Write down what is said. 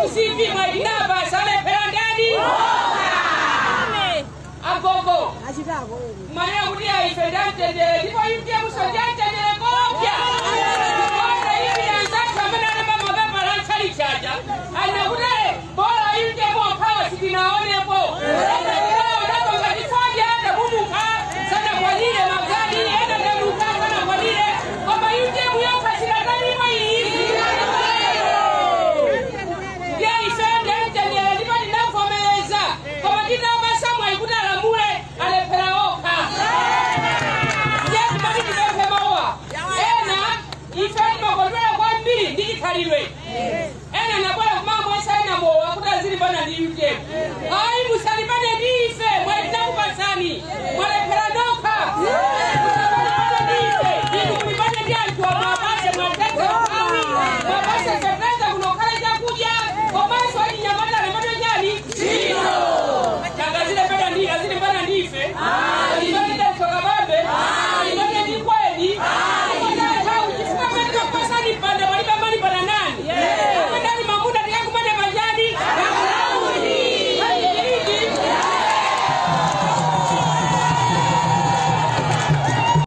MCP mwaidinapa salephera ndani agogo manena kuti ife ndamtendere ndipo UTM so ndamtendere kopya kona ivi anzathu amene alemba mapepala la ntchalichaja anakuti bola UTM okhawa sitinaonepo naponga chifodya tabumuka sanakwanire magadi ena tamuka sanakwanire koma UTM yokha sitatanipo iyi ndiye ife ndamtendere ndipo tinavomereza koma tinapasa mwayi kuti alamule alephera okha. Ndiye timati tipemphe mawa ena ife timakondwera kwambiri ndi chikhalidwe ena nabwera kumamwesa ena mowa kuti azilimbana ndi UTM.